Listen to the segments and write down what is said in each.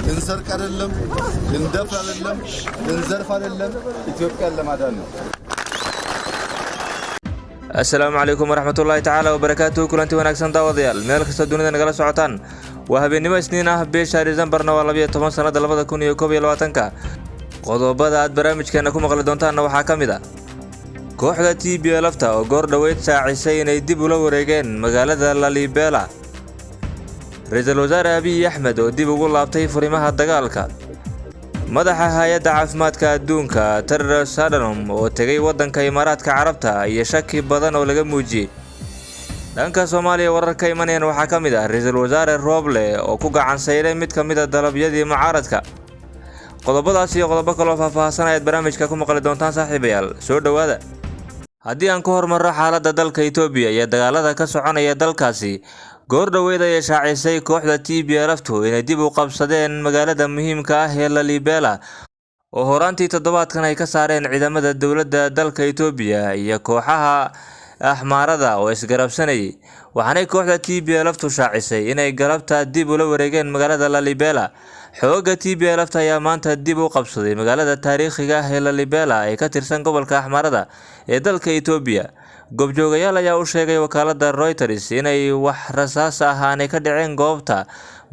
ልንሰርቅ አይደለም፣ ልንደፍር አይደለም፣ ልንዘርፍ አይደለም፣ ኢትዮጵያን ለማዳን ነው። Asalaamu calaykum waraxmatullaahi tacaala wabarakaatuhu. Kulanti wanaagsan daawadayaal, meel kastoo dunida nagala socotaan. Waa habeennimo Isniin ah, bisha Disembarna waa 12, sannada 2021-ka. Qodobada aad barnaamijkeena ku maqli doontaanna waxaa ka mid ah kooxda TPLF-ta oo goor dhoweyd shaacisay inay dib ula wareegeen magaalada Lalibela, ra-iisul wasaare Abiy Axmed oo dib ugu laabtay furimaha dagaalka, madaxa hay-adda caafimaadka adduunka Tedros Adhanom oo tegay waddanka Imaaraadka Carabta iyo shaki badan oo laga muujiyey. Dhanka Soomaaliya warar ka imanayaan waxaa ka mid ah ra-iisul wasaare Rooble oo ku gacan sayray mid ka mid ah dalabyadii mucaaradka. Qodobadaas iyo qodobo kaloo faahfaahsan ayaad barnaamijka ku maqli doontaan. Saaxiibayaal, soo dhowaada. Haddii aan ku hormarro xaaladda dalka Itoobiya iyo dagaalada ka soconaya dalkaasi, goor dhoweyd ayay shaacisay kooxda TPLF-tu inay dib u qabsadeen magaalada muhiimka ah ee Lalibela, oo horaantii toddobaadkan ay ka saareen ciidamada dowladda dalka Itoobiya iyo kooxaha Axmaarada oo isgarabsanayay. Waxaanay kooxda TPLF-tu shaacisay inay galabta dib ula wareegeen magaalada Lalibela. Xoogga TPLF-ta ayaa maanta dib u qabsaday magaalada taariikhiga ah ee Lalibela ee ka tirsan gobolka Axmaarada ee dalka Itoobiya. Goobjoogayaal ayaa u sheegay wakaaladda Reuters inay wax rasaas ah aanay ka dhicin goobta,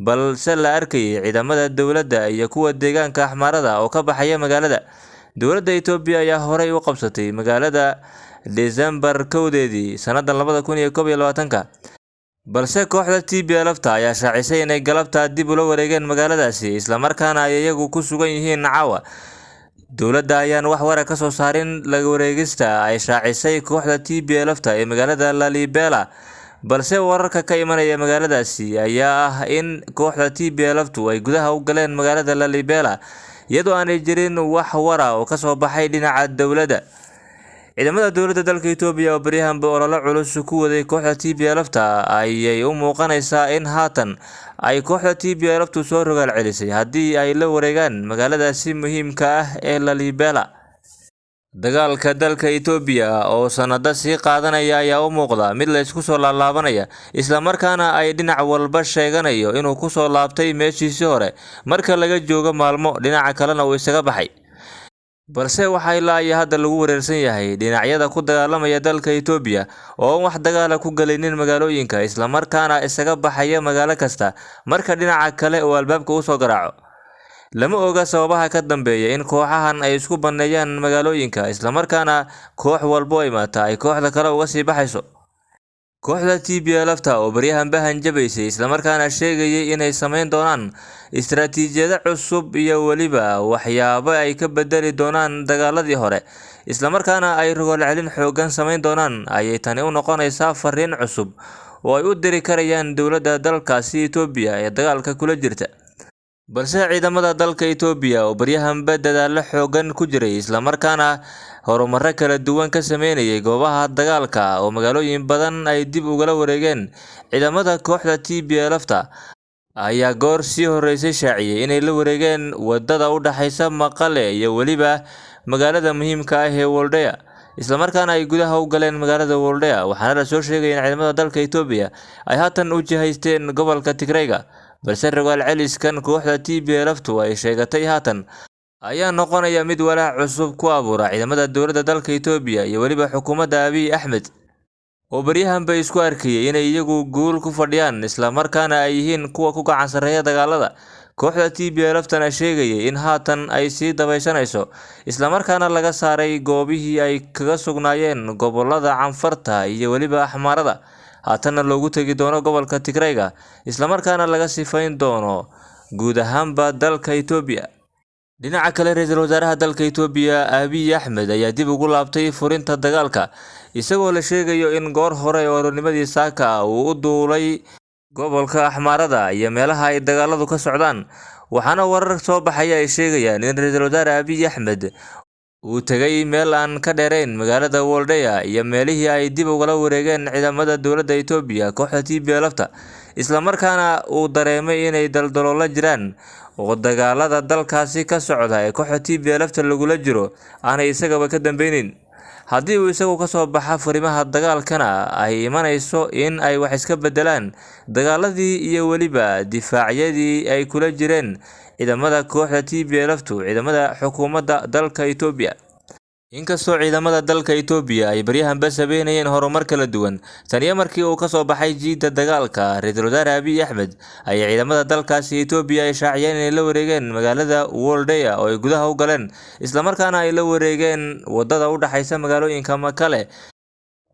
balse la arkayay ciidamada dowladda iyo kuwa deegaanka Axmaarada oo ka baxaya magaalada. Dowladda Itoobiya ayaa horey u qabsatay magaalada Desembar 1-deedii sannadan 2021-ka, balse kooxda TPLF-ta ayaa shaacisay inay galabta dib ula wareegeen magaaladaasi, islamarkaana ay iyagu ku sugan yihiin caawa. Dowladda ayaan wax wara ka soo saarin la wareegista ay shaacisay kooxda TPLF-ta ee magaalada Lalibela, balse wararka ka imanaya magaaladaasi ayaa ah in kooxda TPLF-tu ay gudaha u galeen magaalada Lalibela, iyadoo aanay jirin wax wara oo kasoo baxay dhinaca dowladda. Ciidamada dowladda dalka Itoobiya oo baryahanba olole culus ku waday kooxda TPLF-ta ayay u muuqanaysaa in haatan ay kooxda TPLF-tu soo rogaal celisay haddii ay la wareegaan magaaladaasi muhiimka ah ee Lalibela. Dagaalka dalka Itoobiya oo sanado sii qaadanaya ayaa u muuqda mid la isku soo laalaabanaya, islamarkaana ay dhinac walba sheeganayo inuu kusoo laabtay meeshiisii hore marka laga joogo maalmo, dhinaca kalena uu isaga baxay. Balse waxaa ilaa iyo hadda lagu wareersan yahay dhinacyada ku dagaalamaya dalka Itoobiya oo aan wax dagaala ku galaynin magaalooyinka, islamarkaana isaga baxaya magaalo kasta marka dhinaca kale uu albaabka usoo garaaco. Lama oga sababaha ka dambeeya in kooxahan ay isku banneeyaan magaalooyinka, islamarkaana koox walbo imaata ay kooxda kale uga sii baxayso. Kooxda TPLF-ta oo baryahanba hanjabaysay, islamarkaana sheegayay inay samayn doonaan istaraatiijiyado cusub iyo weliba waxyaabo ay ka bedeli doonaan dagaaladii hore, islamarkaana ay rogaal celin xooggan samayn doonaan, ayay tani u noqonaysaa fariin cusub oo ay u diri karayaan dowladda dalkaasi Itoobiya ee dagaalka kula jirta. Balse ciidamada dalka Itoobiya oo baryahanba dadaallo xooggan ku jiray, islamarkaana horumarro kala duwan ka sameynayay goobaha dagaalka oo magaalooyin badan ay dib ugala wareegeen ciidamada kooxda TPLF-ta, ayaa goor sii horeysay shaaciyay inay la wareegeen wadada u dhaxaysa Maqale iyo weliba magaalada muhiimka ah ee Woldea, islamarkaana ay gudaha u galeen magaalada Woldea. Waxaana la soo sheegaya in ciidamada dalka Itoobiya ay haatan u jihaysteen gobolka Tigrayga. Balse rogaal celiskan kooxda TPLF-tu ay sheegatay haatan ayaa noqonaya mid walaac cusub ku abuura ciidamada dowladda dalka Itoobiya iyo weliba xukuumadda Abiy Axmed, oo baryahanba isku arkayay inay iyagu guul ku fadhiyaan, islamarkaana ay yihiin kuwa ku gacan sarreeya dagaalada. Kooxda TPLF-tana sheegayay in haatan ay sii dabaysanayso, islamarkaana laga saaray goobihii ay kaga sugnaayeen gobolada Canfarta iyo weliba Axmaarada, haatanna loogu tegi doono gobolka Tigrayga, islamarkaana laga sifayn doono guud ahaanba dalka Itoobiya. Dhinaca kale, ra-iisul wasaaraha dalka Itoobiya Abiy Axmed ayaa dib ugu laabtay furinta dagaalka, isagoo la sheegayo in goor hore oo aroornimadii saaka uu u duulay gobolka Axmaarada iyo meelaha ay dagaaladu ka socdaan. Waxaana warar soo baxaya ay sheegayaan in ra-iisul wasaare Abiy Axmed uu tegay meel aan ka dheerayn magaalada Woldea iyo meelihii ay dib ugala wareegeen ciidamada dowladda Itoobiya kooxda TPLF-ta, islamarkaana uu dareemay inay daldaloolo jiraan oo dagaalada dalkaasi ka socda ee kooxda TPLF-ta lagula jiro aanay isagaba ka dambeynin. Haddii uu isagu kasoo baxa furimaha dagaalkana ay imanayso in ay wax iska bedelaan dagaaladii iyo weliba difaacyadii ay kula jireen ciidamada kooxda TPLF-tu ciidamada xukuumadda dalka Itoobiya. Inkastoo ciidamada dalka Itoobiya ay baryahanba sameynayeen horumar kala duwan tan iyo markii uu kasoo baxay jiidda dagaalka ra-iisul wasaare Abiy Axmed, ayay ciidamada dalkaasi Itoobiya ay shaaciyeen inay la wareegeen magaalada Woldea oo ay gudaha u galeen, islamarkaana ay la wareegeen wadada u dhaxaysa magaalooyinka Makale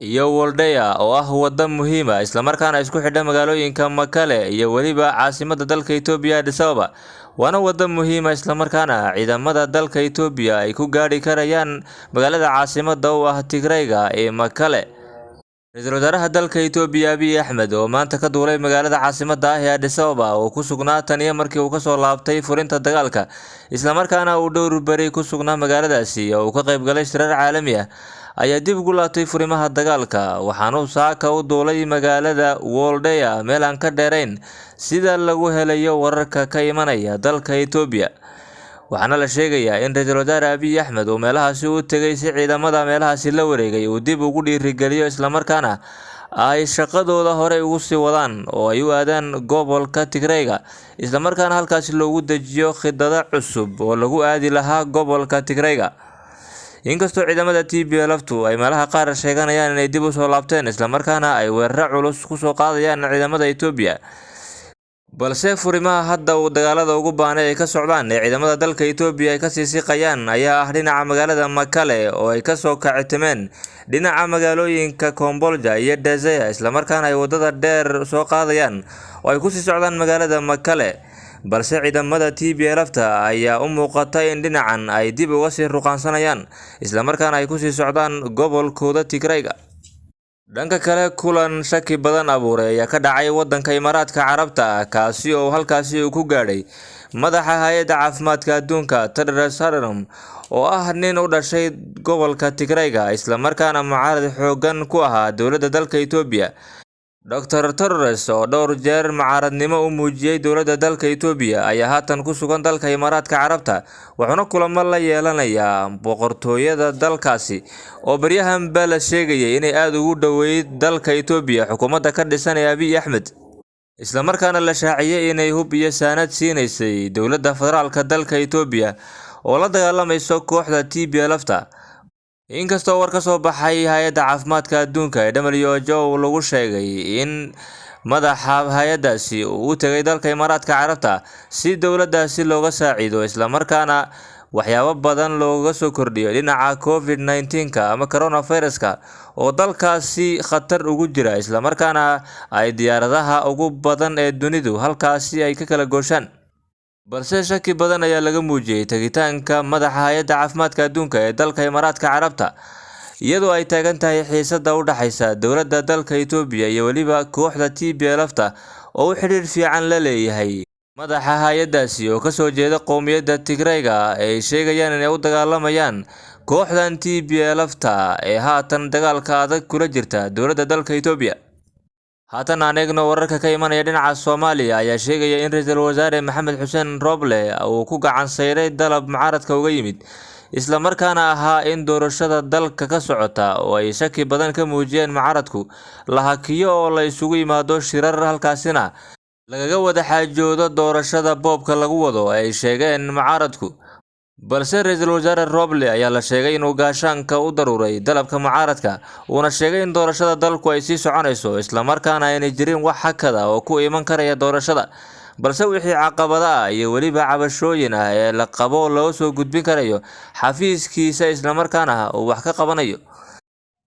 iyo Woldea oo ah waddo muhiim ah, islamarkaana isku xidha magaalooyinka Makale iyo weliba caasimadda dalka Itoobiya Addis Ababa. Waana waddo muhiim ah, islamarkaana ciidamada dalka Itoobiya ay ku gaadhi karayaan magaalada caasimadda u ah Tigrayga ee Makale. Ra-iisul wasaaraha dalka Itoobiya Abiy Axmed oo maanta ka duulay magaalada caasimadda ah ee Addis Ababa oo ku sugnaa tan iyo markii uu kasoo laabtay furinta dagaalka, islamarkaana uu dhowr beri ku sugnaa magaaladaasi oo uu ka qayb galay shirar caalami ah, ayaa dib ugu laabtay furimaha dagaalka. Waxaana uu saaka u duulay magaalada Woldea meel aan ka dheerayn sida lagu helayo wararka ka imanaya dalka Itoobiya. Waxaana la sheegayaa in ra-iisul wasaare Abiy Axmed uu meelahaasi u tegay si ciidamada meelahaasi la wareegay uu dib ugu dhiirigeliyo, islamarkaana ay shaqadooda horey ugu sii wadaan oo ay u aadaan gobolka Tigrayga, islamarkaana halkaasi loogu dejiyo khidado cusub oo lagu aadi lahaa gobolka Tigrayga. Inkastoo ciidamada TPLF-tu ay meelaha qaar sheeganayaan inay dib usoo laabteen, islamarkaana ay weeraro culus kusoo qaadayaan ciidamada Itoobiya, balse furimaha hadda uu dagaalada ugu baanay ay ka socdaan ee ciidamada dalka Itoobiya ay kasii siqayaan ayaa ah dhinaca magaalada Makale oo ay kasoo kacitimeen dhinaca magaalooyinka Kombolja iyo Desea, islamarkaana ay wadada dheer soo qaadayaan oo ay kusii socdaan magaalada Makale. Balse ciidamada TPLF-ta ayaa u muuqata in dhinacan ay dib uga sii ruqaansanayaan, islamarkaana ay kusii socdaan gobolkooda Tigrayga. Dhanka kale, kulan shaki badan abuuray ayaa ka dhacay waddanka Imaaraadka Carabta, kaasi oo halkaasi uu ku gaadhay madaxa hay-adda caafimaadka adduunka Tedros Adhanom oo ah nin u dhashay gobolka Tigrayga, islamarkaana mucaarad xooggan ku ahaa dowladda dalka Itoobiya. Dr. Tedros oo dhowr jeer mucaaradnimo u muujiyay dowladda dalka Itoobiya ayaa haatan ku sugan dalka Imaaraadka Carabta, wuxuuna kulamo la yeelanayaa boqortooyada dalkaasi oo baryahanba la sheegayay inay aada ugu dhoweyd dalka Itoobiya xukuumadda ka dhisan ee Abiy Axmed, islamarkaana la shaaciyay inay hub iyo saanad siinaysay dowladda federaalka dalka Itoobiya oo la dagaalamayso kooxda TPLF-ta. Inkastoo war ka soo baxay hay-adda caafimaadka adduunka ee WHO lagu sheegay in madaxa hay-addaasi uu u tegay dalka Imaaraadka Carabta si dowladdaasi looga saaciido, islamarkaana waxyaabo badan looga soo kordhiyo dhinaca COVID-19-ka ama coronavirus-ka oo dalkaasi khatar ugu jira, islamarkaana ay diyaaradaha ugu badan ee dunidu halkaasi ay ka kala gooshaan. Balse shaki badan ayaa laga muujiyay tegitaanka madaxa hay-adda caafimaadka adduunka ee dalka Imaaraadka Carabta, iyadoo ay taagan tahay xiisadda u dhaxaysa dowladda dalka Itoobiya iyo weliba kooxda TPLF-ta oo u xidhiidh fiican la leeyahay madaxa hay-addaasi oo kasoo jeeda qowmiyadda Tigrayga ay sheegayaan inay u dagaalamayaan kooxdan TPLF-ta ee haatan dagaalka adag kula jirta dowladda dalka Itoobiya. Haatan aan eegno wararka ka imanaya dhinaca Soomaaliya ayaa sheegaya in ra-iisul wasaare Maxamed Xuseen Roble uu ku gacan sayray dalab mucaaradka uga yimid, islamarkaana ahaa in doorashada dalka ka socota oo ay shaki badan ka muujiyeen mucaaradku la hakiyo oo la isugu yimaado shirar, halkaasina lagaga wada xaajoodo doorashada boobka lagu wado ay sheegeen mucaaradku. Balse ra-iisul wasaare Roble ayaa la sheegay inuu gaashaanka u daruuray dalabka mucaaradka, uuna sheegay in doorashada dalku ay sii soconayso, islamarkaana aynay jirin wax hakada oo ku iman karaya doorashada, balse wixii caqabada ah iyo weliba cabashooyin ah ee la qabo loo soo gudbin karayo xafiiskiisa, islamarkaana uu wax ka qabanayo.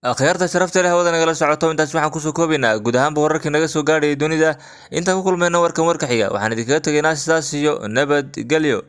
Akhyaarta sharafta leh hawada nagala socoto, intaas waxaan kusoo koobaynaa guud ahaanba wararkii naga soo gaadhayay dunida. Intaan ku kulmayno warkan warka xiga, waxaan idinkaga tegaynaa sidaas iyo nabadgelyo.